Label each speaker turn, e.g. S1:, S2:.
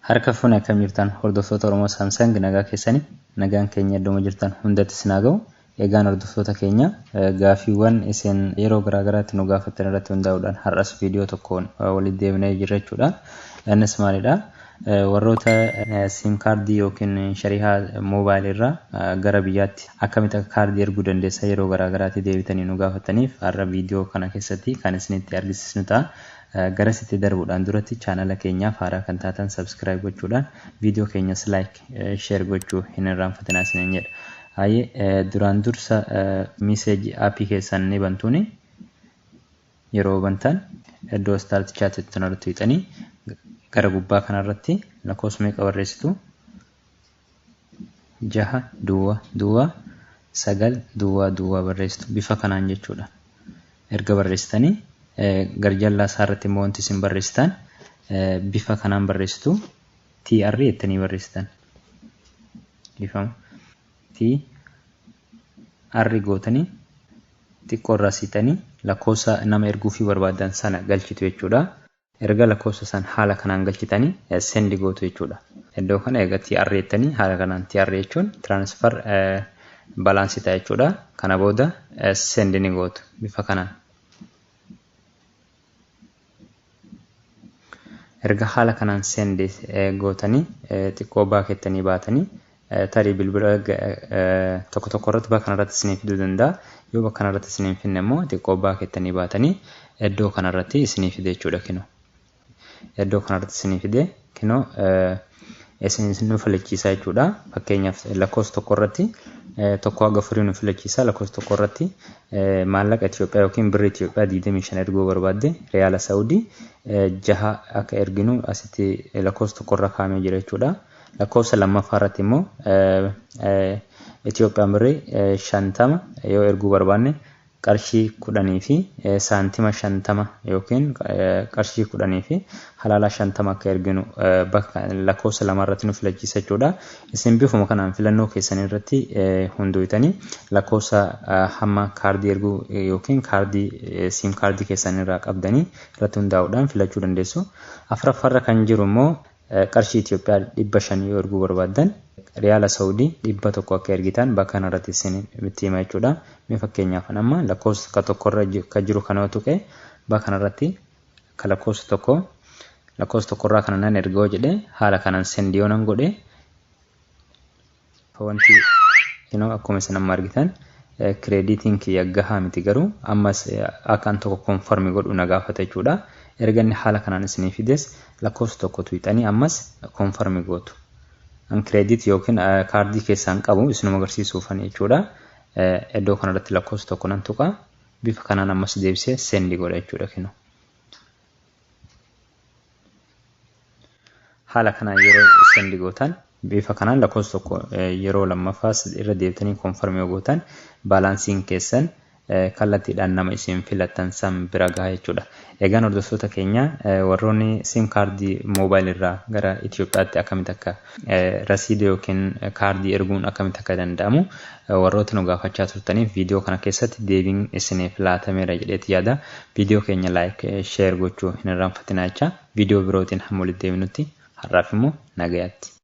S1: Harka fuune akkam jirtan hordoftoota Oromoo Samsung nagaa keessani nagaan keenya iddooma jirtan hundatti isin haa ga'u. Egaan hordoftoota keenya gaafiiwwan isin yeroo garaa garaatti nu gaafattan irratti hundaa'uudhaan har'as viidiyoo tokkoon walitti deebinee jirra jechuudha. Innis maalidha? Warroota siim kaardii yookiin sharihaa moobaayilii irraa gara biyyaatti akkamitti akka kaardii erguu dandeessa yeroo garaa garaatti deebitanii nu gaafattaniif har'a viidiyoo kana keessatti kan isinitti argisiisnu ta'a. Garasitti darbuudhaan duratti chaanala keenyaaf haaraa kan taatan subscribe gochuudhaan viidiyoo keenyas like, share gochuu hin irraanfatinaa isiniin jedha. Hayyee duraan dursa message aappii keessan ni bantuuni. Yeroo bantan iddoo start chat jettu kanarratti tuqxanii gara gubbaa kanarratti lakkoofsa meeqa barreessitu? 6 duwwaa duwwaa 9 duwwaa duwwaa barreessitu bifa kanaan jechuudha. Erga barreessitanii garjallaa isaa irratti immoo wanti isin barreessitan bifa kanaan barreessitu TR jettanii barreessitan. Dhiifama. T R gootanii xiqqoo irraa siixanii lakkoofsa nama erguufii barbaaddan sana galchitu jechuudha. Erga lakkoofsa san haala kanaan galchitanii send gootu jechuudha. Iddoo kana egaa TR jettanii haala kanaan TR jechuun transfer balance ta'a jechuudha. Kana booda send ni gootu bifa kanaan. Erga haala kanaan send gootanii xiqqoo baakettanii baatanii tarii bilbila tokko tokko irratti bakka kanarratti isinii fiduu danda'a. Yoo bakka kanarratti isinii hin fidne immoo xiqqoo baakettanii baatanii iddoo kanarratti isinii fide jechuudha kinoo. Iddoo kanarratti isinii fide kinoo isin nu filachiisa jechuudha. Fakkeenyaaf lakkoofsa tokko irratti tokko haga afurii nu filachiisa. Lakkoofsa tokko irratti maallaqa Itoophiyaa yookiin birrii Itoophiyaa 25 erguu barbaadde riyaala Saawudii jaha akka erginu asitti lakkoofsa tokko irra kaa'amee jira jechuudha. Lakkoofsa lammaffaa irratti immoo Itoophiyaan birrii 50 yoo erguu barbaanne qarshii 10 fi saantima 50 yookiin qarshii 10 fi halaalaa 50 akka erginu bakka lakkoofsa lama irratti nu filachiisa jechuudha. Isin bifuma kanaan filannoo keessan irratti hundooytanii lakkoofsa hamma kaardii erguu yookiin kaardii siim kaardii keessan irraa qabdanii irratti hundaa'uudhaan filachuu dandeessu. Afuraffaarra kan jiru immoo Qarshii Itoophiyaa 500 yoo erguu barbaaddan Riyaala Saudii 100 akka ergitan bakka kanarratti isinitti hima jechuudha. Mee fakkeenyaaf an amma lakkoofsa ka tokkorra ka jiru kana yoo tuqe bakka kanarratti ka lakkoofsa tokko lakkoofsa tokkorraa kana nan erga yoo jedhe haala kanaan send yoo nan godhe Wanti kinoo akkuma isin amma argitan kireeditiin kiyya gahaa miti garuu ammas akka an tokko konfarmi godhu na gaafata jechuudha. Erga inni haala kanaan isinii fides lakkoofsa tokko tuqxanii ammas konfarmi gootu. An kireediit yookiin kaardii keessaan qabu isinuma agarsiisuufan jechuudha. Iddoo kanarratti lakkoofsa tokko nan tuqa. Bifa kanaan ammas deebisee sendi godha jechuudha kinoo. Haala kanaan yeroo send gootan bifa kanaan lakkoofsa tokko yeroo lammaffaas irra deebitanii confirm yoo gootan baalaansiin keessan kallattiidhaan nama isin filattan san bira gaha jechuudha. Egaan hordoftoota keenya warroonni sim kaardii moobaayil irraa gara Itoophiyaatti akkamitti akka rasiida yookiin kaardii erguun akkamitti akka danda'amu warroota nu gaafachaa turtaniif viidiyoo kana keessatti deebiin isiniif laatameera jedheeti yaada. Viidiyoo keenya like, share gochuu hin irraanfatinaa jechaa viidiyoo birootiin hamma walitti deebinutti har'aaf immoo nagayaatti.